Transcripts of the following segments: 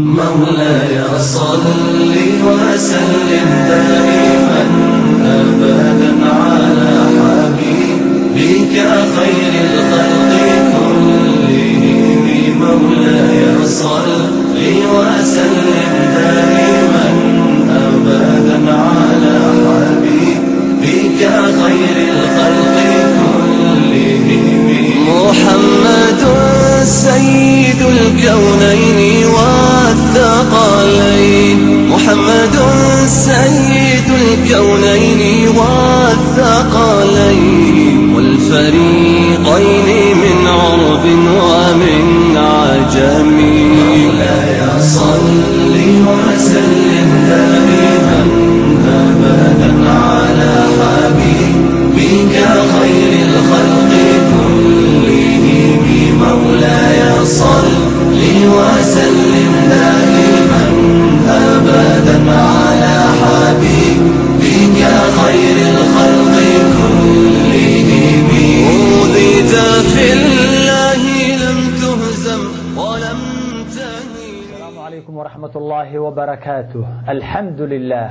مولاي صل وسلم دائما أبدا على حبيبك خير الخلق كلهم. مولاي صل وسلم دائما أبدا على حبيبك خير الخلق كلهم. محمد سيد الكونين والثقلين، محمد سيد الكونين والثقلين، والفريقين من عرب ومن عجم. مولاي صل وسلم دائما أبدا على حبيبك خير الخلق كلهم. مولاي صل وسلم دائما أبدا على حبيبك خير الخلق كلهم. أوذيت في الله لم تهزم ولم تهن. السلام عليكم ورحمة الله وبركاته. الحمد لله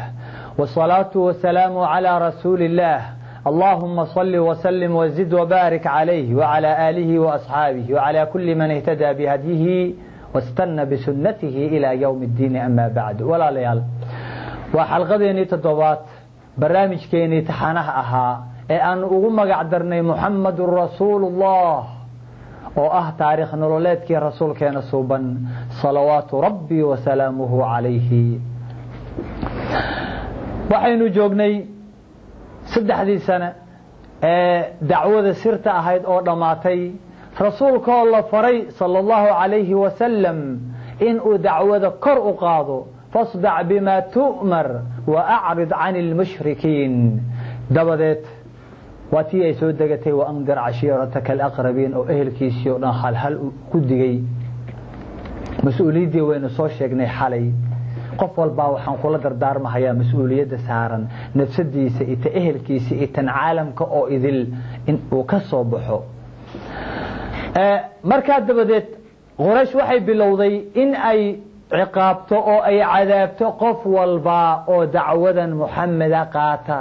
والصلاة والسلام على رسول الله. اللهم صل وسلم وزد وبارك عليه وعلى آله وأصحابه وعلى كل من اهتدى بهديه واستنى بسنته إلى يوم الدين. أما بعد، walaalayaal, waa xalqadeenii toddobaad barnaamijkeenii taxanaha ahaa ee aanu ugu magac darnay Muxamadun Rasuulullah, oo ah taariikh nololeedkii rasuulkeena suuban salawaatu rabbi wasalaamuhu calayhi. Waxaynu joognay 3dii sane ee dacwada sirta ahayd oo dhammaatay, rasuulkoo la faray sala allahu calayhi wasalam inuu dacwada kor u qaado, fasdac bimaa tu'mar wa acrid can ilmushrikiin. Dabadeed waa tii ay soo degatay waandir cashiirataka alaqrabiin, oo ehelkiisii oo dhan halhal ku digay. Mas-uuliyaddii waynu soo sheegnay xalay. Qof walbaa waxaan kula dardaarmahayaa mas-uuliyadda saaran nafsadiisa iyo ta ehelkiisa iyo tan caalamka oo idil in uu ka soo baxo. Markaa dabadeed Qoraysh waxay bilowday in ay ciqaabto oo ay cadaabto qof walba oo dacwadan Muxameda qaata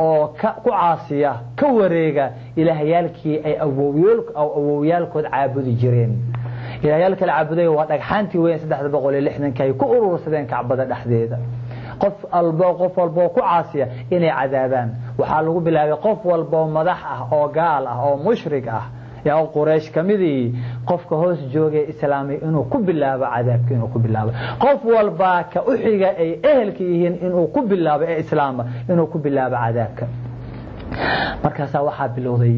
oo ku caasiya, ka wareega ilaahyaalkii ay awowyaalkood caabudi jireen. Ilaahyaalka la caabuday waa dhagxaantii weyn 360-ka ay ku urursadeen Kacbada dhexdeeda. Qof walboo ku caasiya inay cadaabaan. Waxaa lagu bilaabay qof walboo madax ah oo gaal ah oo mushrik ah yaa Quraysh kamidii, qofka hoos joogay islaamay inuu ku bilaabo cadaabka, inuu ku bilaabo qof walbaa ka u xiga ay ehelka yihiin, inuu ku bilaabo ee islaama, inuu ku bilaabo cadaabka. Markaasaa waxaa bilowday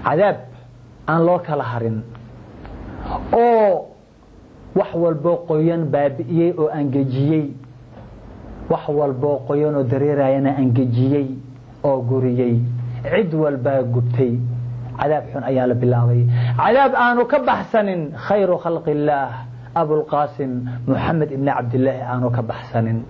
cadaab aan loo kala harin oo wax walboo qoyan baabi'iyey oo angejiyey, wax walboo qoyan oo dareerayana angejiyey oo guriyey, cid walbaa gubtay. Cadaab xun ayaa la bilaabay, cadaab aanu ka baxsanin khayru khalqi illaah Abulqaasim Moxamed ibni Cabdilaahi aanu ka baxsanin.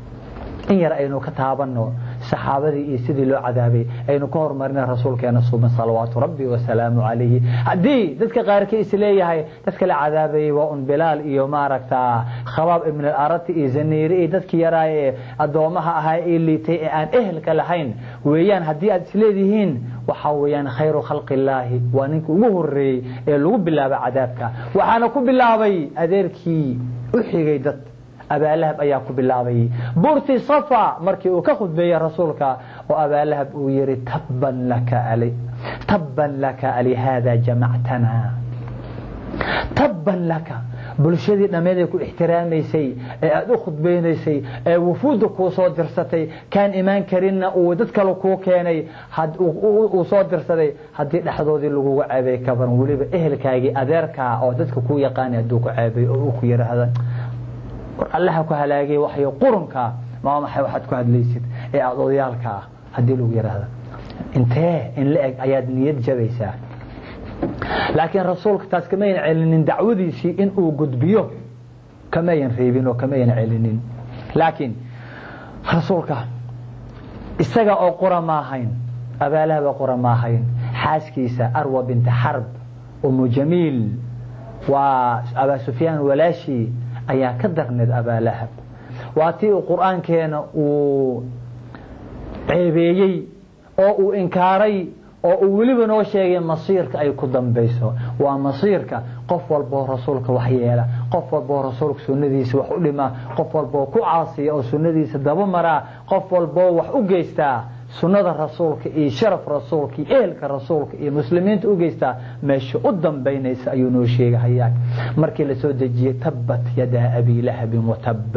In yar aynu ka taabanno saxaabadii iyo sidii loo cadaabay, aynu ka hormarina rasuulkeena suuban salawaatu rabbi wasalaamu calayhi. Haddii dadka qaarkii isleeyahay dadka la cadaabayay waa un Bilaal iyo maaragta Khabaab ibn Alarati iyo Zaniiri iyo dadkii yaraay ee addoomaha ahaa ee liitay ee aan ehelka lahayn weeyaan, haddii aad isleedihiin, waxaa weeyaan khayru khalqi illaahi waa ninka ugu horeeyey ee lagu bilaabay cadaabka. Waxaana ku bilaabay adeerkii u xigay dad, Abaalahab ayaa ku bilaabay buurtii Safa markii uu ka khudbeeyey rasuulka, oo Abaalahab uu yihi: "Tabban laka, tabban laka, alihaada jamactana, tabban laka." Bulshadii dhammeed ay ku ixtiraamaysay ee aada u khudbaynaysay ee wufuudda kuu soo dirsatay, kaan imaan karinna uu dad kale kuu keenay uu soo dirsaday, haddii dhexdoodii laguga ceebay kaban, weliba ehelkaagii adeerkaa oo dadka kuu yaqaanay hadduu ku ceebay oo uu ku yidhaahda: "War Allaha ku halaagay, waxyo qurunka maa maxay waxaad ku hadlaysid ee aada odayaalka ah?" haddii lagu yidhaahda, intee in la eg ayaad niyad jabaysaa? Laakiin rasuulka taas kamayan celinin, dacwadiisii in uu gudbiyo kamayan reebin oo kamayan celinin. Laakiin Rasuulka isaga oo qura maahayn, Abaalahaba qura maahayn, xaaskiisa Arwa binta Xarb, Umu Jamiil, waa Abaa Sufyaan walaashii, ayaa ka darneed Abaalahab. Waa tii uu Qur-aankeena uu ceebeeyey oo uu inkaaray oo uu weliba noo sheegay masiirka ay ku dambayso. Waa masiirka qof walboo rasuulka wax yeela, qof walboo rasuulka sunnadiisa wax u dhima, qof walboo ku caasiya oo sunnadiisa daba maraa, qof walboo wax u geystaa sunnada rasuulka iyo sharaf rasuulka iyo ehelka rasuulka iyo muslimiinta u geystaa, meesha u dambaynaysa ayuu noo sheegahayaa. Markii lasoo dejiyey tabat yadaa abi lahabin watab,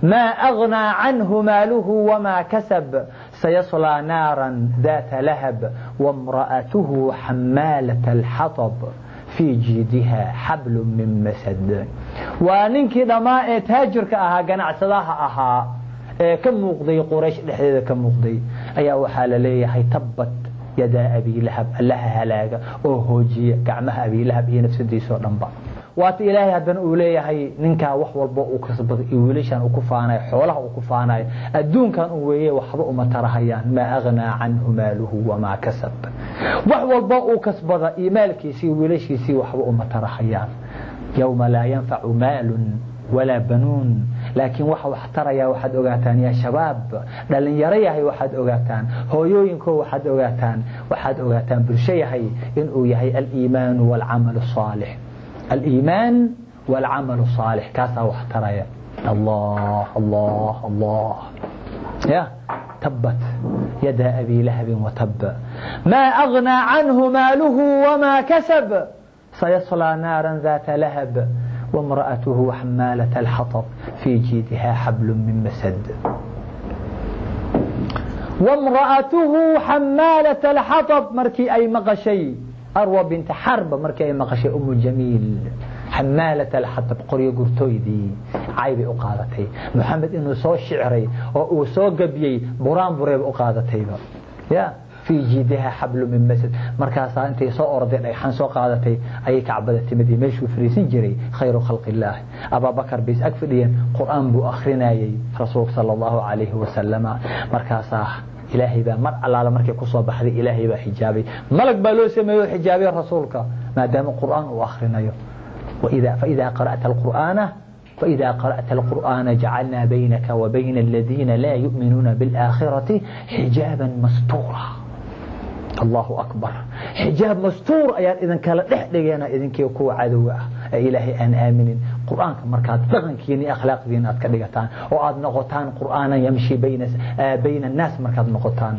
maa agnaa canhu maaluhu wamaa kasab, sayaslaa naaran daata lahab, wamra'atuhu xamaalata alxatab fii jiidiha xablu min masad. Waa ninkii dhammaa ee taajirka ahaa, ganacsadaha ahaa, ee ka muuqday Quraysh dhexdeeda ka muuqday, ayaa waxaa la leeyahay tabbat yadaa Abilahab, Allaha halaaga oo hoojiya gacmaha Abilahab iyo nafsadiisoo dhanba. Waata Ilaahay haddana uu leeyahay ninkaa wax walbo uu kasbaday iyo wiilashan uu ku faanayo, xoolaha uu ku faanayo, adduunkan uu weeye, waxba uma tarahayaan. Maa agnaa canhu maaluhu wamaa kasab, wax walbo uu kasbada iyo maalkiisii iyo wiilashiisii waxba uma tarahayaan. Yowma laa yanfacu maalun walaa banuun. Laakiin waxa wax taraya waxaad ogaataan, yaa shabaab, dhalinyaro yahay, waxaad ogaataan hooyooyinko, waxaad ogaataan bulsho yahay, inuu yahay aliimaanu waalcamalu saalix, aliimaan waalcamalu saalix, kaasaa wax taraya. Allah, Allah, Allah! Ya tabat yada abi lahabin watab, maa agnaa canhu maaluhu wamaa kasab, sayaslaa naara daata lahab, وامرأته حمالة الحطب في جيدها حبل من مسد. وامرأته حمالة الحطب، markii ay maqashay Arwa binta Xarba, markii ay maqashay Umu Jamiil xamaalata alxatab, qoryo gurtooydii, cay bay u qaadatay. Maxamed inuu soo shicray oo uu soo gabiyey buraan bureeba u qaadatayba. Ya fii jiidiha xablu min masad. Markaasaa intay soo orday, dhagxan soo qaadatay, ayay Kacbada timid iyo meeshuu fariisin jiray khayru khalqi illaah. Abaabakar bay is ag fadhiyeen, Qur-aan buu akhrinayay rasuulka sala Allahu calayhi wasalama. Markaasaa Ilaahay baa mar allaala markay kusoo baxday, Ilaahay baa xijaabay, malag baa loo sameeyey oo xijaabay rasuulka maadaama Qur-aan uu akhrinayo. فإذا قرأت القرآن جعلنا بينك وبين الذين لا يؤمنون بالآخرة حجابا مستورا. الله أكبر! xijaab mastuur ayaan idin kala dhex dhigayna idinkii kuwa cadowga ah ee Ilaahay aan aaminin. Qur-aanka markaad dhaqankiina iyo akhlaaqdiina aad ka dhigataan oo aad noqotaan qur'aanan yamshi bayna annaas, markaad noqotaan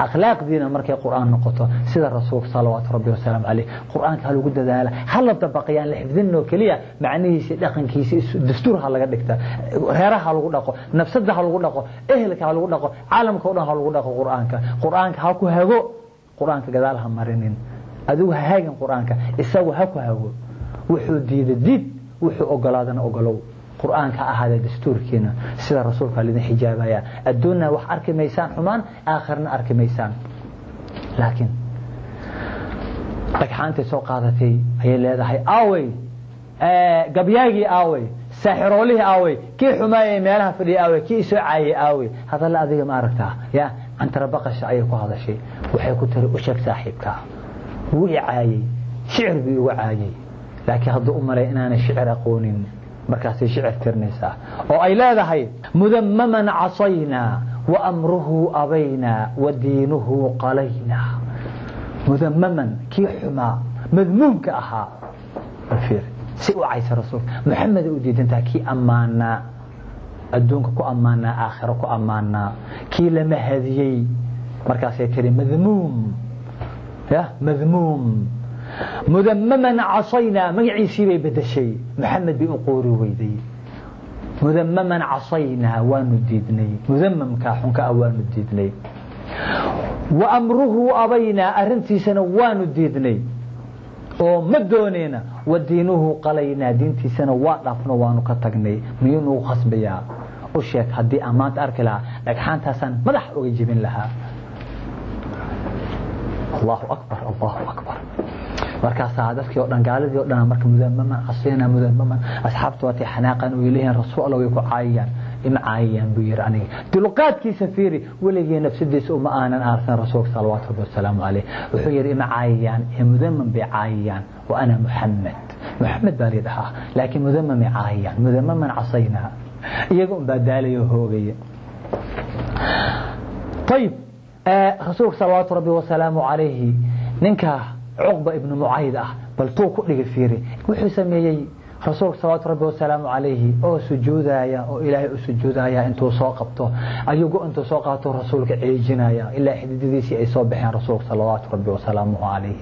akhlaaqdiina markay Qur-aan noqoto sida rasuulka salawaatu rabbi wasalaamu caleyh, Qur-aanka ha lagu dadaala, ha la dabaqayaan, la xifdinoo keliya macnihiisa, dhaqankiisa dastuur ha laga dhigta, reeraha ha lagu dhaqo, nafsada ha lagu dhaqo, ehelka ha lagu dhaqo, caalamka o dhan ha lagu dhaqo. Qur-aanka, Qur-aanka ha ku hago, Qur-aanka gadaal ha marinin, adigu ha haagin Qur-aanka, isagu ha ku hago. Wuxuu diida diid, wuxuu ogolaadana ogolow. Qur-aanka ha ahaada dastuurkiina. Sida rasuulka lidin xijaabaya, adduunna wax arki maysaan xumaan, aakhirna arki maysaan. Laakiin dhagxaantay soo qaadatay ayay leedahay: aawey gabyaagii? Aawey saaxiroolihii? Aawey kii xumaayay meelaha fadhiya? Aawey kii isoo caayay? Aawey hadalla adiga ma aragtaa? Ya cantara baqasha ayay ku hadashay. Waxay ku tiri: u sheeg saaxiibkaa, wuu i caayey, shicir buu igu caayey, laakiin hadduu u malay inaanay shicir aqoonin. Markaasay shicir tirinaysaa oo ay leedahay: mudamaman casaynaa wa amruhu abaynaa wa diinuhu qalaynaa. Mudamaman, kii xumaa, madmuumka ahaa. Si u caysa rasuulka Maxamed u diidantaha, kii ammaanaa, adduunka ku ammaanaa, aakhiro ku ammaanaa, kii lama hadiyey. Markaasay tiri madmuum, ya madmuum, mudamaman casaynaa. Magaciisii bay bedeshay, Maxamed bay u qoori weyday. Mudamaman casaynaa, waanu diidnay mudamamka xunka ah, waanu diidnay. Wa amruhu abaynaa, arintiisana waanu diidnay oo ma dooneyna. Wa diinuhu qalaynaa, diintiisana waa dhaafno, waanu ka tagnay. Miyuu nagu khasbayaa? U sheeg haddii aan maanta arki lahaa, dhagxaantaasaan madax uga jebin lahaa. Allahu akbar, Allahu akbar! Markaasaa dadkii o dhan, gaaladii o dhan, marka mudamaman casayna, mudamaman, asxaabta waatay xanaaqan oo leeyihiin: rasuul Alla, way ku caayayaan. Ima caayayaan buu yiri aniga. Dulqaadkiisa fiiri, weligii nafsadiisa uma aanan aarsan rasuulka salawaatu rabbi wasalaamu calayh. Wuxuu yidhi ima caayayaan ee mudaman bay caayayaan, wa ana Muxamed, Muxamed baa lidhahaa, laakiin mudamamay caayayaan, mudamaman casaynaa, iyaga unbaa daalaya oo hoogaya. Ayib, rasuulka salawaatu rabbi wasalaamu calayhi ninka Cuqba ibnu Mucayd ah bal tuu ku dhigay fiiri. Wuxuu sameeyey rasuulka salawaatu rabbi wasalaamu calayhi oo sujuudaya oo ilaahay u sujuudaya, intuu soo qabto ayuu intuu soo qaato rasuulka ceejinaya ilaa xididadiisii ay soo baxeen rasuulka salawaatu rabbi wasalaamuhu calayhi.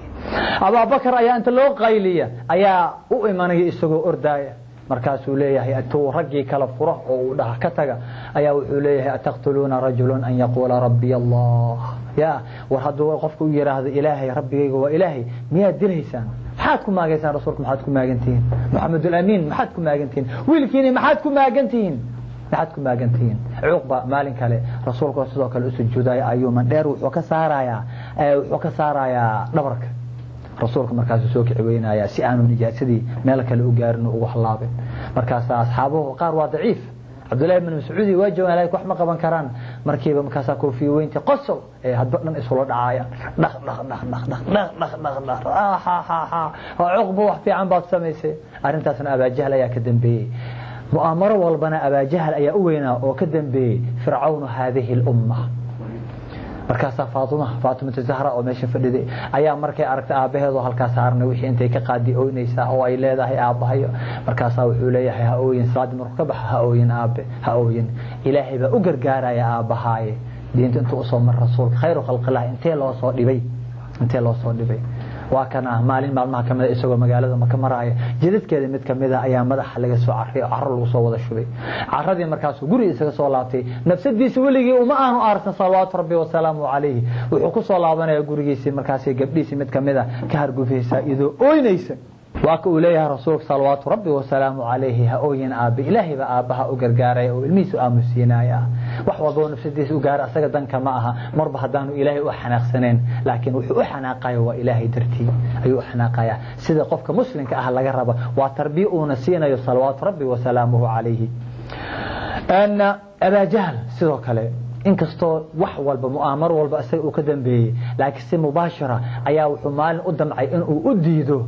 Abaabakar ayaa inta loo qayliya ayaa u imanaya isagoo ordaaya, markaasuu leeyahay intuu raggii kala furo oo uu dhaha ka taga ayaa wuxuu leeyahay ataqtuluuna rajulan an yaquula rabbiy Allah? Ya war, hadduu qofku u yidhaahdo ilaahay rabbigayga waa ilaahay, miyaad dilaysaan? Maxaad ku maagaysaan rasuulka? Maxaad ku maagantihiin Maxamedulamiin? Maxaad ku maagantihiin wiilkiini? Maxaad ku maagantihiin? Maxaad ku maagantihiin? Cuqba maalin kale rasuulka sidoo kale u sujuudaya ayuu mandheer wuxuu ka saarayaa, wuxuu ka saarayaa dhabarka rasuulka. Markaasuu soo kici weynaya si aanu nijaasadii meel kale u gaarin ugu halaabin. Markaasaa asxaabuhu qaar waa daciif, Cabdullahi ibn Mascuudi waa joogaan, laakiin wax ma qaban karaan markiiba. Markaasaa koofiye weyntii qosol ee hadba dhan isula dhacayaan, dhaq dhaq dhaq dhaq dhaq dhaq dhaq dhaq dhaq, ha ha ha, Cuqba wax fiican baad samaysay. Arrintaasna Abaajahl ayaa ka dambeeyey. Mu'aamaro walbana Abaajahl ayaa u weynaa oo ka dambeeyey, fircawnu haadihi lumma. Markaasaa Faatima, Faatimatu Zahra oo meesha fadhiday ayaa markay aragtay aabbaheedoo halkaa saarnay wixii intay ka qaadi ooynaysaa oo ay leedahay aabbahayo. Markaasaa wuxuu leeyahay ha ooyin, salaadii markuu ka baxa, ha ooyin aabe, ha ooyin, ilaahay baa u gargaaraya aabbahaaye. Diinta intuu usoo mar rasuulka khayru khalqillah intee loo soo dhibay, intee loo soo dhibay. Waa kan ah maalin maalmaha kamida isagoo magaalada Maka maraaya jidadkeeda mid kamida ayaa madaxa laga soo carriyay oo carro lagu soo wada shubay carradii. Markaasuu guri isaga soo laabtay. Nafsadiisa weligii uma aanu aarsan salawaatu rabbi wasalaamu calayhi. Wuxuu ku soo laabanaya gurigiisii, markaasay gabdhiisii mid kamida ka hargufaysaa iyadoo ooynaysa. Waa ka uu leeyahay rasuulka salawaatu rabbi wasalaamu calayhi ha ooyin aabe, ilaahay baa aabbaha u gargaaraya oo ilmihiisa u aamusiinaya. Wax walboo nafsadiisa u gaara asaga danka ma aha, marba haddaanu ilaahay u xanaaqsanayn, laakiin wuxuu u xanaaqaya waa ilaahay dartii ayuu u xanaaqaya, sida qofka muslimka ah laga raba. Waa tarbiya uuna siinayo salawaatu rabbi wasalaamuhu calayhi. Abaajahl sidoo kale, inkastoo wax walba mu'aamaro walba isaga uu ka dambeeyey, laakiin si mubaashara ayaa wuxuu maalin u damcay inuu u diido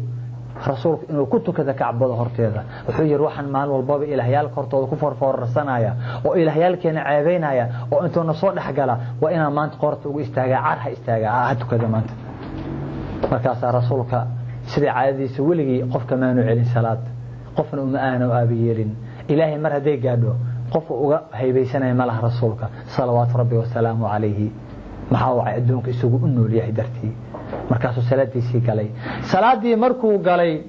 rasuulku inuu ku tukada kacbada horteeda. Wuxuu yidhi waxaan maalin walbaba ilaahyaalka hortooda ku foorfoorarsanaya oo ilaahyaalkeena ceebaynaya oo intuuna soo dhexgala, waa inaan maanta qoorta ugu istaagaa, car ha istaagaa, ha tukada maanta. Markaasaa rasuulka sida caadadiisa weligii qofka maanu celin salaad, qofna uma aanu aabiyeelin. Ilaahay mar hadday gaadho qofka uga haybaysanaya ma laha rasuulka salawaatu rabbi wasalaamu calayhi. Maxaa wacay? Adduunka isagu u nool yahay dartii. Markaasuu salaadiisii galay. Salaadii markuu galay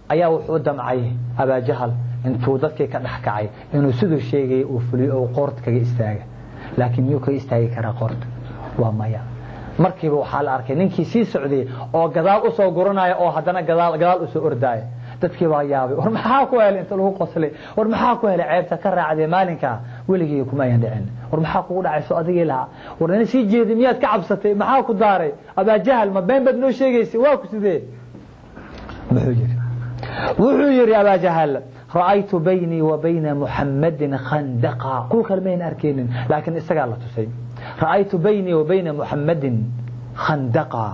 ayaa wuxuu damcay Abaajahal intuu dadkii ka dhex kacay inuu siduu sheegayay uu fuliyo oo qoorta kaga istaaga. Laakiin miyuu kaga istaagi karaa qoorta? Waa maya. Markiiba waxaa la arkay ninkii sii socday oo gadaal usoo guranaya oo haddana gadaal gadaal usoo ordaaya. Dadkii baa yaabay, war maxaa ku helay? Inta lagu qoslay, war maxaa ku helay? Ceebta ka raacday maalinkaa weligii kuma ayan dhicin. War maxaa kugu dhacay? Soo adigii lahaa war nana sii jeedi, miyaad ka cabsatay? Maxaa ku daaray Abaajahal? Ma been baad noo sheegaysay? Waa ku sidee? Muxuu yiri? Wuxuu yidhi Abaajahal ra'aytu baynii wa bayna Muxammadin khandaqa. Kuwa kale mayn arkaynin, laakiin isagaa la tusay. Ra'aytu baynii wa bayna Muxammadin khandaqa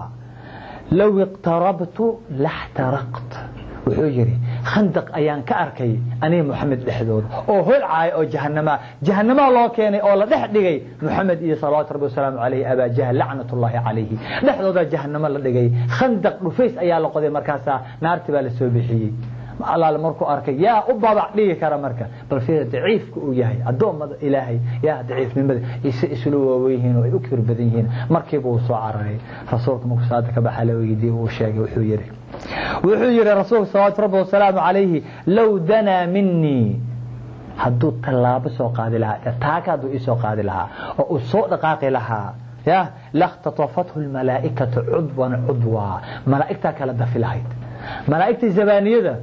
low iqtarabtu laxtaraqt. Wuxuu yidhi khandaq ayaan ka arkay aniga Moxamed dhexdooda oo holcaaya oo jahanamaa, jahanamaa loo keenay oo la dhex dhigay Moxamed iyo salawaatu rabbi wasalaamu calayhi Abaajahl lacnatullaahi calayhi. Dhexdooda jahanamo la dhigay, khandaq dhufays ayaa la qoday, markaasaa naarti baa la soo bixiyey. Allaale markuu arkay yaa u babac dhigi kara? Marka bal fiir daciifka uu yahay addoommada ilaahay, yaa daciifnimada ise isula waawen yihiin oo ay u kibir badan yihiin. Markiiba uu soo cararay. Rasuulka markuu salaada ka baxa la weydiiyey, uu sheegay. Wuxuu yidhi rasuulka salawaatu rabbi wasalaamu calayhi low danaa minii, hadduu tallaabo soo qaadi lahaa, taaka hadduu iisoo qaadi lahaa oo uu soo dhaqaaqi lahaa, ya lakhtatafathu lmalaa'ikatu cudwan cudwa, malaa'igtaa kala dafi lahayd, malaa'igtii zabaaniyada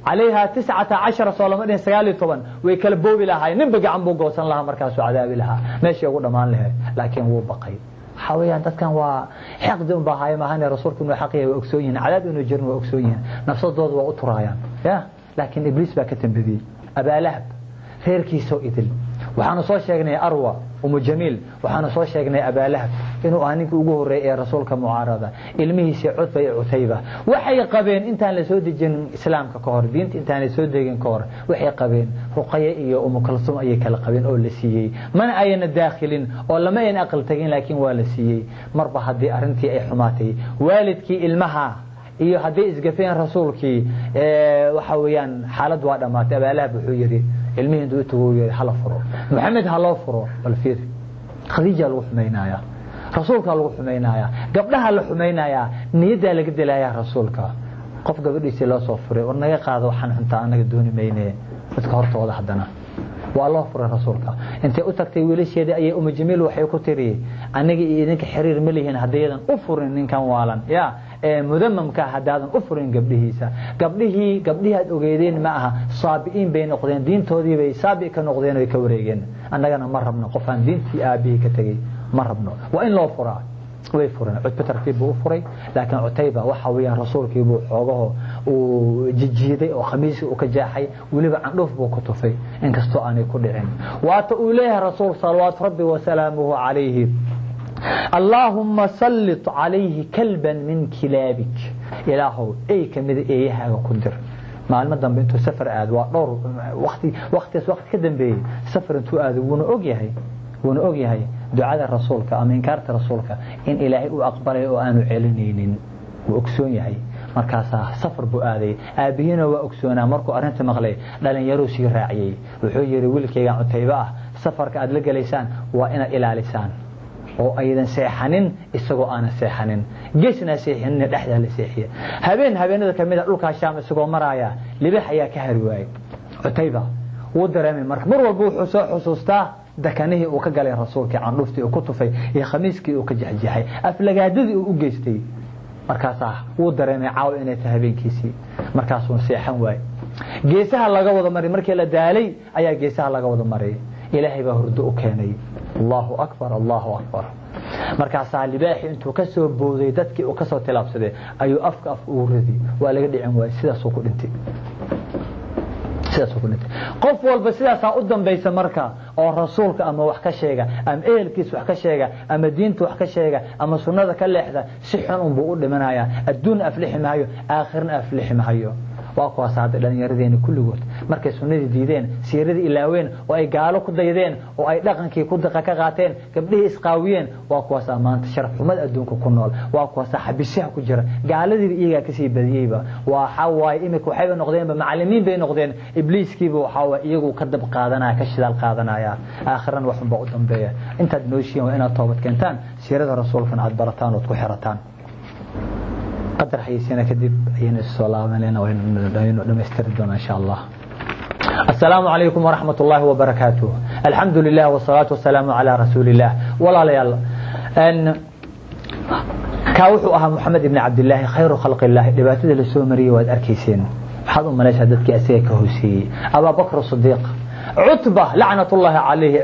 calayha 19 soo lama dhihin 19, way kala boobi lahaayeen, ninba gacan buu goosan lahaa, markaasuu cadaabi lahaa, meeshii ugu dhammaan lahayd. Laakiin wuu baqay. Waxaa weeyaan dadkan waa xaqdi un baa haya maahane rasuulku inuu xaq yahay waa ogsoon yihiin, cadaab inuu jirin waa ogsoon yihiin, nafsadooda waa u turaayaan ya. Laakiin Ibliis baa ka tambadiyey. Abaalahab reerkiisoo idil Waxaanu soo sheegnay Arwa Umu Jamiil, waxaanu soo sheegnay Abaalahab inuu ahaa ninkii ugu horreeyay ee rasuulka mucaarada. Ilmihiisii Cutba iyo Cutayba waxay qabeen intaan la soo dejin islaamka ka hor, diinta intaan la soo degin ka hor, waxay qabeen Ruqaye iyo Umu Kalsum ayay kala qabeen oo la siiyey. Mana ayna daakhilin oo lama ayna aqal tagin, laakiin waa la siiyey. Marba haddii arrintii ay xumaatay, waalidkii ilmaha iyo hadday isgafeen rasuulkii, waxa weeyaan xaalad waa dhammaatay. Abaalahab wuxuu yidhi ilmihii intuu u tago yidhi hala furo Maxamed, ha loo furo. Bal fiir, Khadiija lagu xumaynayaa, rasuulkaa lagu xumaynayaa, gabdhaha la xumaynayaa, niyaddaa laga dilayaa rasuulka. Qof gabadhiisii loo soo furay, war naga qaado waxaan xuntaa, anaga dooni mayne, dadka hortooda haddana waa loo furay rasuulka. Intay u tagtay wiilasheedii ayay Umu Jamiil waxay ku tiri, aniga iyo idinka xiriir ma lihin haddaydan u furin ninkan waalan ya ee mudamamka, haddaadan u furin gabdhihiisa. Gabdhihii aad ogeydeen ma aha, saabi'iin bay noqdeen, diintoodii bay saabi ka noqdeen oy ka wareegeen. Annagana ma rabno qofaan diintii aabihii ka tegey, ma rabno, waa in loo furaa. Way fureen. Cutbe tartiib buu u furay, laakiin Cutayba waxa weeyaan rasuulkii buu xoogaho uu jijiiday oo khamiiskii uu ka jeexay, weliba candhuuf buu ku tufay, inkastoo aanay ku dhicin. Waata uu leeyahay rasuul salawaatu rabbi wasalaamuhu calayhi, allaahumma sallit calayhi kalban min kilaabik, ilaahow ey kamida eeyahaaga ku dir. Maalmo dambe intuu safar aado, waa dhowr waqti, waqtigaas waqti ka dambeeyey, safar intuu aado, wuuna og yahay ducada rasuulka ama inkaarta rasuulka in ilaahay u aqbalay oo aanu celinaynin, wuu ogsoon yahay. Markaasaa safar buu aaday. Aabihiina waa ogsoonaa. Markuu arrinta maqlay dhalinyaruu sii raaciyey. Wuxuu yidhi wiilkaygan Cutaybe ah safarka aad la gelaysaan waa inaad ilaalisaan oo aydan seexanin, isagoo aanan seexanin, geesna seexinin, dhexdaa la seexiye. Habeen habeenada kamid a dhulkaa Shaam isagoo maraaya, libax ayaa ka hari waayey. Cutayba wuu dareemay. Marka mar walba wuxuu soo xusuustaa dakanihii uu ka galay rasuulkii, candhuftii uu ku tufay iyo khamiiskii uu ka jexjeexay, aflagaadadii uu u geystay. Markaasaa wuu dareemay caawa inay tahay habeenkiisii. Markaasuu seexan waayey. Geesaha laga wada maray. Markii la daalay ayaa geesaha laga wada maray. Ilaahay baa hurdo u keenay. Allahu akbar, allahu akbar. Markaasaa libaaxii intuu ka soo booday dadkii uu kasoo tilaabsaday ayuu afka af ugu ridi. Waa laga dhicin waayey. Sidaasuu ku dhintay, sidaasuu ku dhintay. Qof walba sidaasaa u dambaysa. Marka oo rasuulka ama wax ka sheega ama ehelkiisa wax ka sheega ama diinta wax ka sheega ama sunnada ka leexda, si xun unbuu u dhimanaya. Adduun aflixi maayo, aakhirna aflixi maayo. Waa kuwaas hadda dhallinyaradeeni kulligood markay sunnadii diideen, siiradii ilaaween oo ay gaalo ku daydeen oo ay dhaqankii ku daqa ka qaateen, gabdhihii isqaawiyeen, waa kuwaasaa maanta sharaf xumada adduunka ku nool. Waa kuwaasaa xabisyaha ku jira. Gaaladiiba iyagaa kasii badiyeyba. Waxa waaye imika waxayba noqdeenba macalimiin bay noqdeen. Ibliiskiiba waxaa waaye iyagu ka dab qaadanaya, ka shidaal qaadanaya. Aakhirana waxun baa u dambeeya. Intaad nooshiin waa inaad toobad keentaan, siirada rasuulkana aad barataan ood ku xirataan. Qadar xayeysiina kadib ayaynu soo laabanayna, waynu dhamaystiri doonaa insha Allah. السلام عليكم ورحمة الله وبركاته. الحمد لله والصلاة والسلام على رسول الله. Walaalayaal, kaa wuxuu ahaa Moxamed ibn Cabdilaahi, khayru khalqi illaahi. Dhibaatada la soo mariyey waad arkayseen. Waxaad u malaysaa dadkii asiga ka hooseeyey? Abaabakr Sidiiq, Cutba lacnatullaahi calayhi,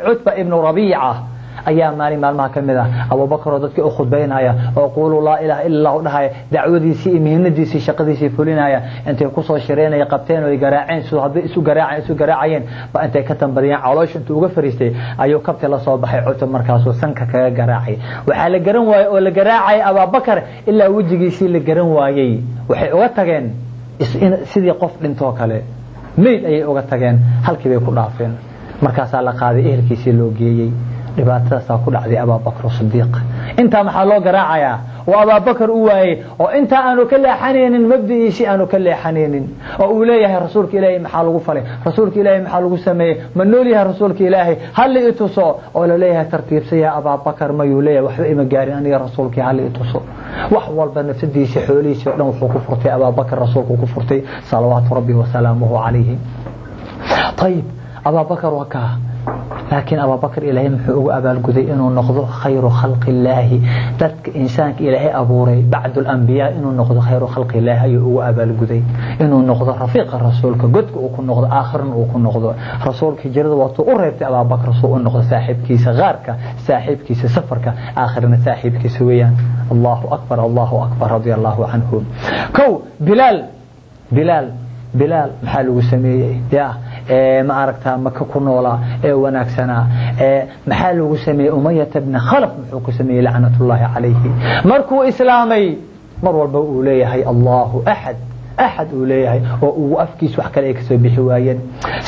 Cutba ibnu Rabiica ayaa maalin maalmaha ka mid ah Abubakar oo dadkii u khudbaynaya oo quuluu laa ilaaha illa allahu dhahaya, dacwadiisii iyo mihnadiisii shaqadiisii fulinaya, intay kusoo shireenaya qabteen oo ay garaaceen. Sidoo hadday isu garaaceen isu garaacayeen ba intay ka tambadiyeen, caloosha intuu uga fariistay ayuu kabti la soo baxay Cutba. Markaasuu sanka kaga garaacay. Waxaa la garan waayey oo la garaacay Abaabakar ilaa wejigiisii la garan waayey. Waxay uga tageen sidii qof dhintoo kale, meyd ayay uga tageen. Halkii bay ku dhaafeen. Markaasaa la qaaday, ehelkiisii loo geeyey. Dhibaatadaasaa ku dhacday Abaabakr Sidiiq. Intaa maxaa loo garaacayaa oo Abaabakar u waayey oo intaa aanu ka leexanaynin mabdi'iisii, aanu ka leexanaynin oo uu leeyahay rasuulka ilaahay maxaa lagu falay, rasuulka ilaahay maxaa lagu sameeyey, ma nool yahay rasuulka ilaahay, halli i tuso, oo la leeyahay tartiibsa yaa Abaabakar, mayuu leeyahay, waxba ima gaarin aniga, rasuulkii halli i tuso. Wax walba, nafsadiisii, xoolihiisii o dhan wuxuu ku furtay Abaabakar, rasuulku ku furtay salawaatu rabbi wasalaamuhu calayhi. Ayib, Abaabakar waa kaa. Laakiin Abaabakar ilaahay muxuu ugu abaalguday? Inuu noqdo khayru khalqi illaahi. Dadka insaanka ilaahay abuuray bacdu alambiyaa inuu noqdo khayru khalqi illaahi ayuu ugu abaalguday, inuu noqdo rafiiqa rasuulka, godka uu ku noqdo, aakhirna uu ku noqdo. Rasuulka hijrada waatuu u reebtay Abaabakar suu u noqdo saaxiibkiisa qaarka, saaxiibkiisa safarka, aakhirna saaxiibkiisa weeyaan. Allahu akbar, allahu akbar, radia allahu canhu. Kow, Bilaal, Bilaal, Bilaal maxaa lagu sameeyey? Ya ee ma aragtaa Maka ku noolaa ee wanaagsanaa ee maxaa lagu sameeyey Umayata bni Khalaf muxuu ku sameeyey lacnatullaahi calayhi markuu islaamay mar walba uu leeyahay Allahu axad axad uu leeyahay oo uu afkiis wax kale ay kasoo bixi waayeen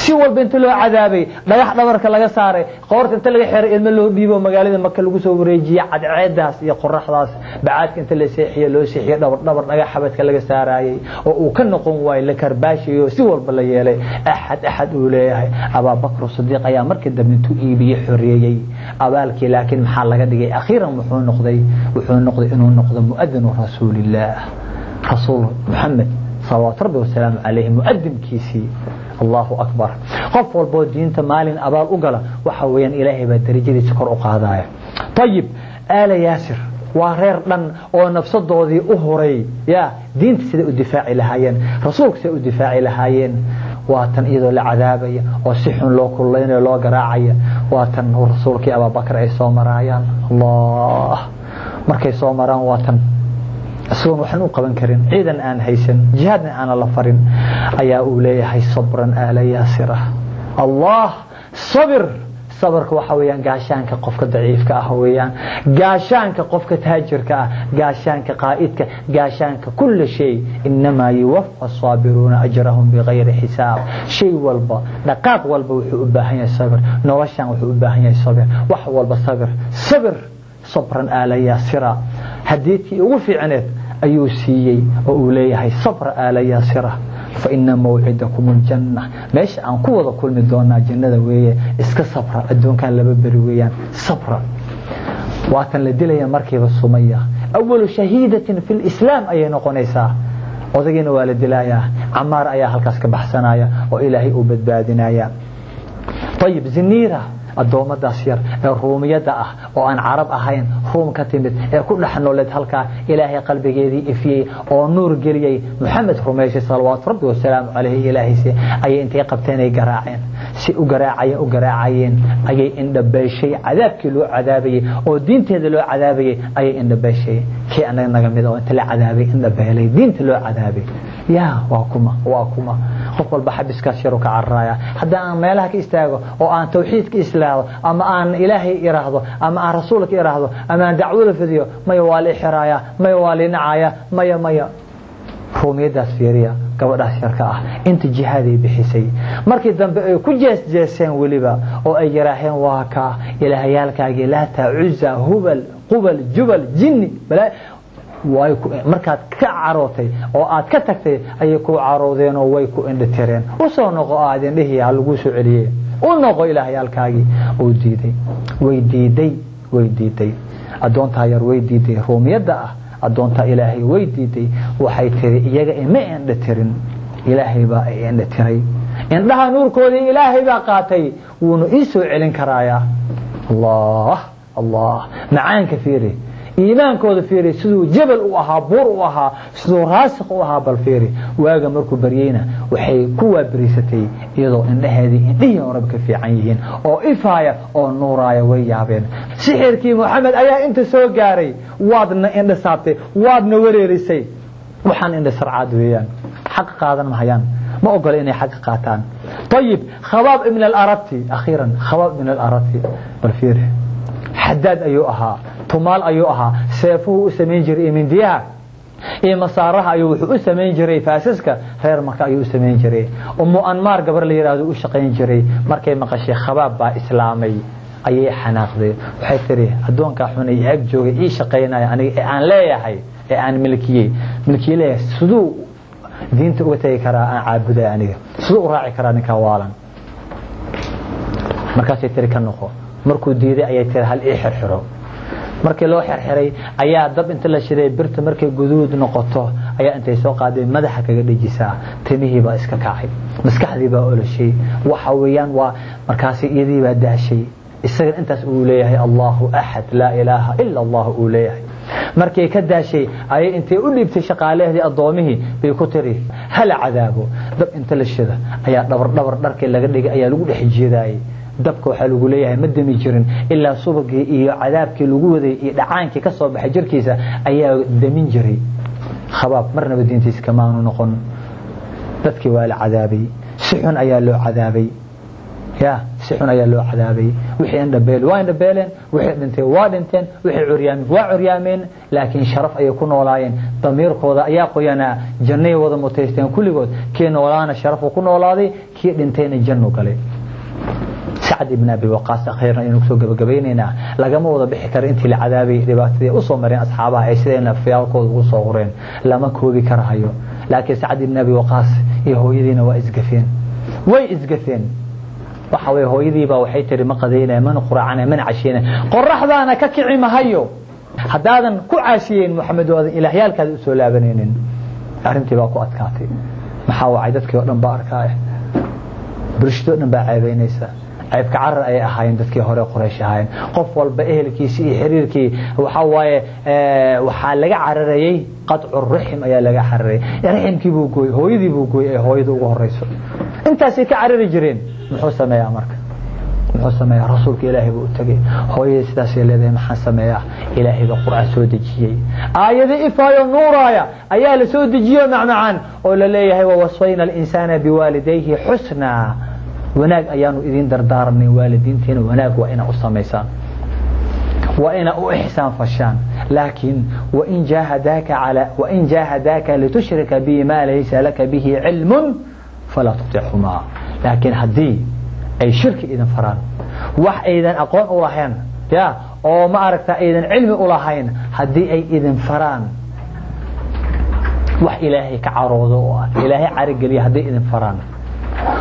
si walba inta loo cadaabay dhagax dhabarka laga saaray qoorta inta laga xiray ilmo loo dhiibo magaalada Maka lagu soo wareejiyay cadceedaas iyo qoraxdaas bacaadka inta la seexiyo loo seexiyo dhabar dhabar dhagax xabadka laga saarayay oo uu ka noqon waayay la karbaashiyo si walba la yeelay axad axad uu leeyahay Abaa Bakr Sidiiq ayaa markii dambe intuu iibiyey xoreeyey abaalkii laakiin maxaa laga dhigay akhiiran wuxuu noqday inuu noqdo muadinu rasuulillaah rasuul Muxamed salawaatu rabbi wasalaamu calayhi muadinkiisii Allahu akbar qof walboo diinta maalin abaal u gala waxa weeyaan ilaahay baa darajadiisa kor u qaadaya ayib aala Yaasir waa reer dhan oo nafsadoodii u huray ya diinta siday u difaaci lahaayeen rasuulka siday u difaaci lahaayeen waa tan iyadoo la cadaabaya oo si xun loo kullaynayo loo garaacaya waa tan rasuulkii Abaabakar ay soo maraayaan Allah markay soo maraan waa tan isagoon waxaan u qaban karin ciidan aan haysan jihaadna aanan la farin ayaa uu leeyahay sabran aala Yaasira Allah sabir sabarka waxa weeyaan gaashaanka qofka daciifka ah weeyaan gaashaanka qofka taajirka ah gaashaanka qaa'idka gaashaanka kulli shay inamaa yuwaffa asaabiruuna ajrahum bigayri xisaab shay walba dhaqaaq walba wuxuu u baahan yahay sabir noloshan wuxuu u baahan yahay sabir wax walba sabir sabir sabran aala Yaasira hadiidkii ugu fiicneed ayuu siiyey oo uu leeyahay sabra aala Yaasira fa ina mawcidakum aljanna meesha aan ku wada kulmi doonaa jannada weeye iska sabra adduunkan laba beri weeyaan sabra waatan la dilaya markiiba Sumaya awalu shahiidatin fi lislaam ayay noqonaysaa odagiina waa la dilayaa Camaar ayaa halkaas ka baxsanaya oo ilaahay uu badbaadinaya ayib Ziniira addoommadaas yar ee ruumiyadda ah oo aan carab ahayn Ruum ka timid ee ku dhex nooleed halkaa ilaahay qalbigeedii ifiyey oo nuur geliyey Muxamed rumaysay salawaatu rabbi wasalaamu calayhi ilaahayse ayay intay qabteen ay garaaceen si u garaacayeen u garaacayeen ayay indhabeeshay cadaabkii loo cadaabayey oo diinteeda loo cadaabayey ayay indhabeeshay kii annaga naga mid oo inta la cadaabay indhabeelay diinta loo cadaabay yaa waa kuma qof walba xabiskaas yaru ka cararaya haddii aan meelaha ka istaago oo aan tawxiidka islaado ama aan ilaahay iraahdo ama aan rasuulka iraahdo ama aan dacwada fidiyo maya waa la xiraaya maya waa la nacaya maya maya ruumiyadaas fiiriya gabadhaas yarka ah inta jihaaday bixisay markii dambe ay ku jeesjeeseen weliba oo ay yiraaheen waa ka ilaahayaalkaagii Laata Cuza Hubal Qubal Jubal jinni balaa markaad ka carootay oo aad ka tagtay ayay ku caroodeen oo way ku indhatireen u soo noqo aad indhihii ha lagu soo celiyey u noqo ilaahyaalkaagii uu diiday way diiday way diiday addoontaa yar way diiday ruumiyadda ah addoontaa ilaahay way diiday waxay tiri iyaga ima indhatirin ilaahay baa i indhatiray indhaha nuurkoodii ilaahay baa qaatay wuuna ii soo celin karaayaa Allah Allah macaanka fiiri iimaankooda fiiri siduu jabal u ahaa buur u ahaa siduu raasiq u ahaa bal fiiri waaga markuu baryeyna waxay ku waabariisatay iyadoo indhaheedii indhihii horeba ka fiican yihiin oo ifaaya oo nuuraaya way yaabeen sixirkii Muxamed ayaa inta soo gaaray waadna indha saabtay waadna wareerisay waxaan indha sarcaad weeyaan xaq qaadan mahayaan ma ogola inay xaq qaataan ayib Khabaab ibn al-Arati akhiiran Khabaab ibn al-Arati bal fiiri xadaad ayuu ahaa tumaal ayuu ahaa seefuhu u samayn jiray mindiyaha iyo masaaraha ayuu wuxuu u samayn jiray faasaska reer Maka ayuu u samayn jiray Ummu Anmaar gabar la yiraahdo u shaqayn jiray markay maqashay Khabaab baa islaamay ayay xanaaqday waxay tiri addoonka xun ee ag joogay ii shaqaynaya aniga ee aan leeyahay ee aan milkiyey milkiyey leeyahay siduu diinta uga tagi karaa aan caabuday aniga siduu u raaci karaa ninka waalan markaasay tiri ka noqo markuu diiday ayay tiri hal ii xirxiro markii loo xirxiray ayaa dab inta la shiday birta markay guduud noqoto ayaa intay soo qaaday madaxa kaga dhajisaa timihii baa iska kacay maskaxdii baa oloshay waxa weeyaan waa markaasi iyadii baa daashay isaga intaas uu leeyahay Allahu axad laa ilaaha illa Allah uu leeyahay markay ka daashay ayay intay u dhiibtay shaqaalaheedii addoomihii bay ku tiri hala cadaabo dab inta la shida ayaa dhabar dhabar dharkii laga dhigay ayaa lagu dhex jiidaayay dabka waxaa lagu leeyahay ma dami jirin ilaa subagii iyo cadaabkii lagu waday iyo dhacaankii ka soo baxay jirkiisa ayaa damin jiray Khabaab marnaba diintiisa kamaanu noqon dadkii waa la cadaabay Si xun ayaa loo cadaabay, ya si xun ayaa loo cadaabay. Wixii indhabeel waa indhabeeleen, wixii dhintay waa dhinteen, wixii curyaameen waa curyaameen, laakiin sharaf ayay ku noolaayeen. Damiirkooda ayaa qoyanaa, jannay wada mutaysteen kulligood. Kii noolaana sharafuu ku noolaaday, kii dhintayna jannu galay. Sacad ibn Abi Waqaas akhiirna aynu kusoo gabagabaynaynaa. Lagama wada bixi karo intii la cadaabay, dhibaatadii usoo mareen asxaabaha ay sidayna afyaalkooda ugu soo qoreen lama koobi karahayo. Laakiin Sacad ibn Abi Waqaas iyo hooyadiina waa isgafeen, way isgafeen. Waxa way hooyadiibaa waxay tiri ma qadaynaya, mana quraacana, mana casheyna, qoraxdaana ka kici mahayo haddaadan ku caashiyeyn Maxamed oo aadan ilaahyaalkaada usoo laabanaynin. Arrintii baa ku adkaatay. Maxaa wacay? Dadkii oo dhan baa arkaaya, bulshadoo dhan baa ceebeynaysa. Ceebka carar ayay ahaayeen dadkii hore Quraysh ahaayeen. Qof walba ehelkiisii iyo xiriirkii waxaa waaye waxaa laga cararayey, qatcu rixim ayaa laga cararayay. Riximkii buu gooyey, hooyadii buu gooyey ee hooyada ugu horeyso. Intaasay ka carari jireen. Muxuu sameeyaa marka? Muxuu sameeyaa? Rasuulka Ilaahay buu u tegey. Hooyadii sidaasay leedahay, maxaan sameeyaa? Ilaahay baa Qur'aan soo dejiyey, aayado ifaayo nuuraaya ayaa la soo dejiyo macmacaan oo la leeyahay wawasayna alinsaana biwaalidayhi xusnaa, wanaag ayaanu idin dardaaranay, waalidiintiina wanaag waa inaa u samaysaan, waa inaa u ixsaan fashaan. Laakiin wain jaahadaaka litushrika bi maa laysa laka bihi cilmun falaa tutichumaa. Laakiin haddii ay shirki idin faraan, wax aydan aqoon u lahayn ya oo ma aragta aydan cilmi u lahayn, haddii ay idin faraan wax Ilaahay ka caroodo oo Ilaahay carigeliya, hadday idin faraan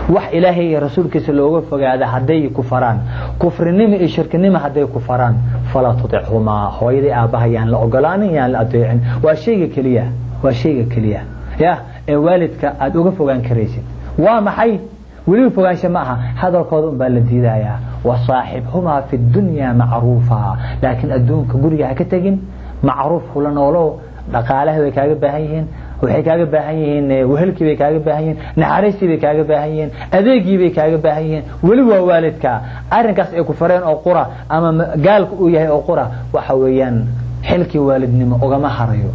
wax Ilaahay iyo rasuulkiisa looga fogaada, hadday ku faraan kufrinimo iyo shirkinimo, hadday ku faraan, falaa tutichumaa, hooyadii aabbaha yaan la ogolaanin, yaan la adeecin. Waa shayga keliya, waa shayga keliya ya ee waalidka aada uga fogaan karaysid. Waa maxay? Weliba fogaansha ma aha, hadalkooda un baa la diidayaa. Wasaaxibhumaa fi dunya macruufa, laakiin adduunka guriga ha ka tegin, macruuf kula noolow. Dhaqaalaha way kaaga baahan yihiin, waxay kaaga baahan yihiin wehelkii bay kaaga baahan yihiin, naxariistii bay kaaga baahan yihiin, adeegii bay kaaga baahan yihiin. Weli waa waalidka. Arrinkaas ay ku fareen oo qura ama gaalka uu yahay oo qura, waxa weeyaan xilkii waalidnimo ugama harayo.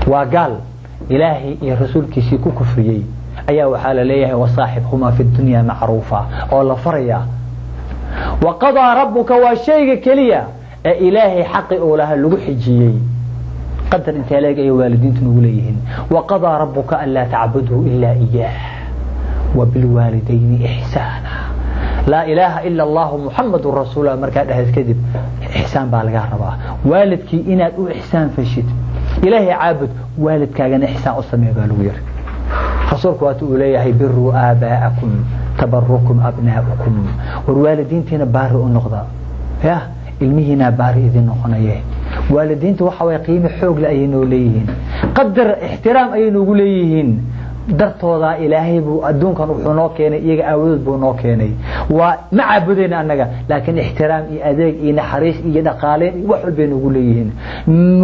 Waa gaal Ilaahay iyo rasuulkiisii ku kufriyey ayaa waxaa la leeyahay wasaaxibhumaa fi dunya macruufa oo la faraya. Waqadaa rabbuka waa shayga keliya ee Ilaahay xaqi uu lahaa lagu xijiyey. Qadar intee leeg ay waalidiintu nagu leeyihiin. Waqadaa rabbuka anlaa tacbuduu ilaa iyaah wabilwaalidayni ixsaana. Laa ilaaha ila allahu Muxamadun rasuulah markaa dhehad kadib ixsaan baa lagaa rabaa, waalidkii inaad u ixsaan fashid. Ilaahay caabud, waalidkaagana ixsaan u samee baa lagu yiri. Rasuulku waata uu leeyahay biruu aabaa'akum tabarukum abnaa'ukum. War waalidiintiina baari u noqda, ya ilmihiinaa baari idin noqonaye. Waalidiinta waxa way qiimo xoog le ayay noo leeyihiin, qadar ixtiraam ayay noogu leeyihiin. Dartoodaa Ilaahay buu adduunkan wuxuu noo keenay, iyaga aawadood buu noo keenay. Waa ma caabudayna annaga, laakiin ixtiraam iyo adeeg iyo naxariis iyo dhaqaaleyn iyo wax walbay noogu leeyihiin.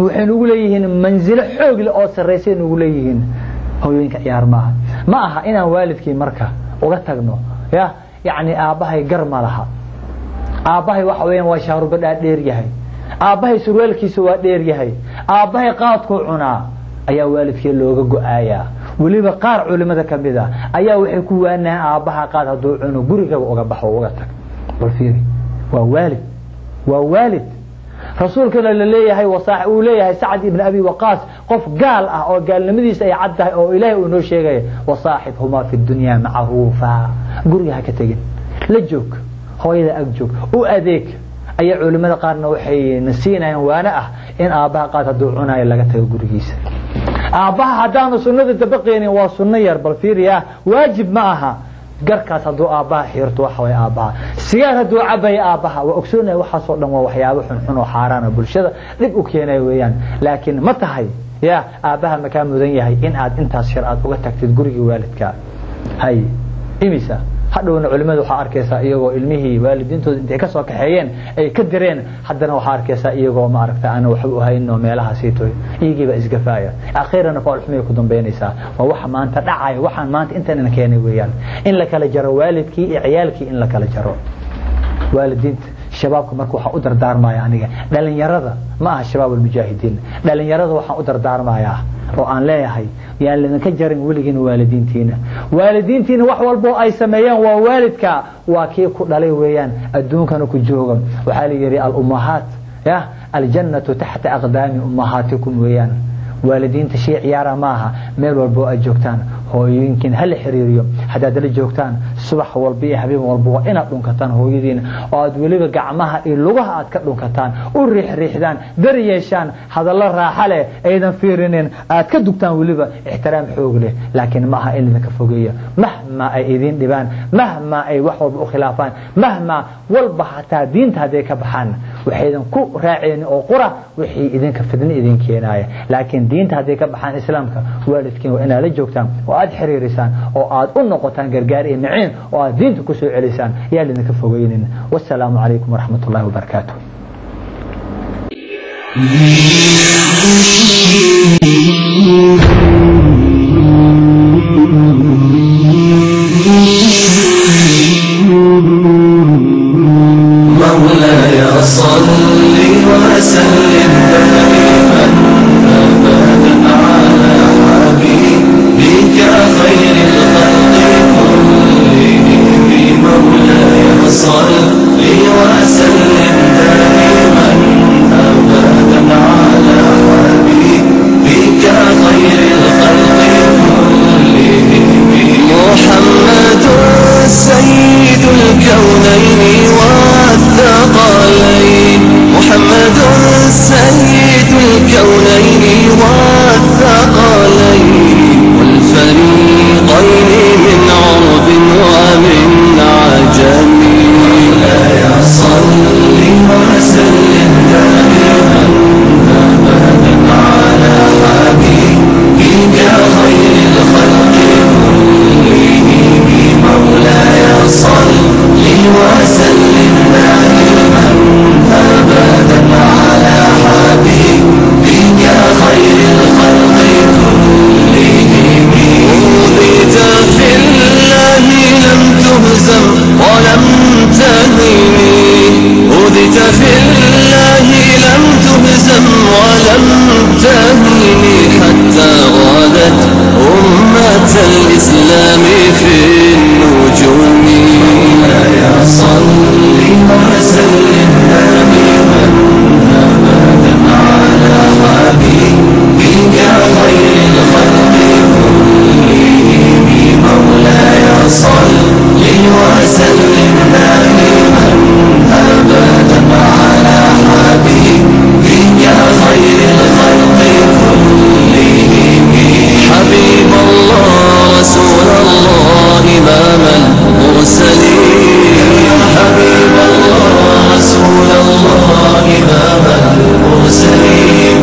Waxay noogu leeyihiin mansilo xoog leh oo sarraysay noogu leeyihiin. Hooyooyinka ciyaar maaha, ma aha inaan waalidkii marka uga tagno ya yacni aabbahay gar ma laha, aabbahay waxa weeyaan waa shaarubadhaa dheer yahay, aabbahay surwaalkiisa waa dheer yahay, aabbahay qaadkuu cunaa ayaa waalidkii looga go-aayaa. Weliba qaar culimada ka mid ah ayaa waxay ku waanahan aabbaha qaad hadduu cuno gurigaba uga baxo, uga tag. Bal fiiri, waa waalid, waa waalid. Rasuulkana la leeyahay uu leeyahay Sacad ibn Abi Waqaas, qof gaal ah oo gaalnimadiisa ay cad tahay oo Ilaahay uu noo sheegaya wasaaxibhumaa fi dunya macruufa, guriga ha ka tegin, la joog hooyada, ag joog, u adeeg, ayaa culimada qaarna waxay na siinayaan waana ah in aabbaha qaad hadduu cunayo laga tago gurigiisa. Aabbaha haddaanu sunnada dabaqeynin, waa sunno yar, bal fiiriya, waajib ma aha. Garkaas hadduu aabbaha xiirto, waxa way aabbaha sigaar hadduu cabaya, aabbaha waa ogsoonaya. Waxaasoo dhan waa waxyaabo xunxun oo xaaraan oo bulshada dhib u keenaya weeyaan. Laakiin ma tahay ya aabbaha makaa mudan yahay in aad intaas shar aad uga tagtid gurigii waalidka? Hay imisa hadhowna culimada waxaa arkaysaa iyagoo ilmihii waalidiintooda intay ka soo kaxeeyeen ay ka direen, haddana waxaa arkaysaa iyagoo ma aragta aan waxba u haynin oo meelaha siitoy, iyagiiba isgafaaya, akhiirana faalxumay ku dambaynaysaa. Waa waxa maanta dhacaya, waxaan maanta intan keenay weeyaan in la kala jaro waalidkii iyo ciyaalkii, in la kala jaro waalidiinta. Shabaabka marka waxaan u dardaarmaya aniga, dhalinyarada ma aha shabaab almujaahidiin, dhalinyarada waxaan u dardaarmayaa oo aan leeyahay yaan lidinka jarin weligiin waalidiintiina. Waalidiintiina wax walbo ay sameeyaan waa waalidka, waa kii ku dhalay weeyaan, adduunkana ku jooga. Waxaa la yidhi al-ummahaat ya aljannatu taxta aqdaami ummahaatikum weeyaan. Waalidiinta shay ciyaara maaha. Meel walbo aad joogtaan hooyooyinkiin hala xiriiriyo. Haddaad la joogtaan subax walba iyo habeen walba waa inaad dhunkataan hooyadiina, oo aad weliba gacmaha iyo lugaha aad ka dhunkataan, u riixriixdaan, dar yeeshaan, hadallo raaxa leh aydan fiirinin aad ka dugtaan, weliba ixtiraam xoog leh. Laakiin ma aha in idinka fogeeya, mahma ay idin dhibaan, mahma ay wax walba u khilaafaan, mahma walba hataa diinta hadday ka baxaan, waxaydan ku raaceen oo qura wixii idinka fidni idin keenaya. Laakiin diinta hadday ka baxaan islaamka, waalidkiin waa inaad la joogtaan oo aad xiriirisaan oo aad u noqotaan gargaar iyo miciin oo aad diinta ku soo celisaan. Yaa lidinka fogeynin. Wassalaamu calaykum waraxmat ullahi wabarakaatuh. مولاي صل وسلم دائما أبدا على حبيبك خير الخلق كلهم. مولاي صل وسلم دائما أبدا على حبيبك خير الخلق كلهم. محمد سيد الكونين والثقلين، محمد سيد الكونين والثقلين، والفريقين من عرب ومن عجم. مولاي صل وسلم دائما أبدا على حبيبك خير الخلق كلهم. مولاي صل وسلم دائما أبدا على حبيبك خير الخلق كلهم. أوذيت في الله لم تهزم ولم تهني، أوذيت في الله لم تهزم ولم تهني، حتى غادت أمة الإسلام في النجوم. مولاي صل وسلم دائما أبدا على حبيبك خير الخلق كلهم. مولاي صل وسلم دائما أبدا على حبيبك خير الخلق كلهم. حبيب الله رسول الله إمام المرسلين، حبيب الله رسول الله إمام المرسلين.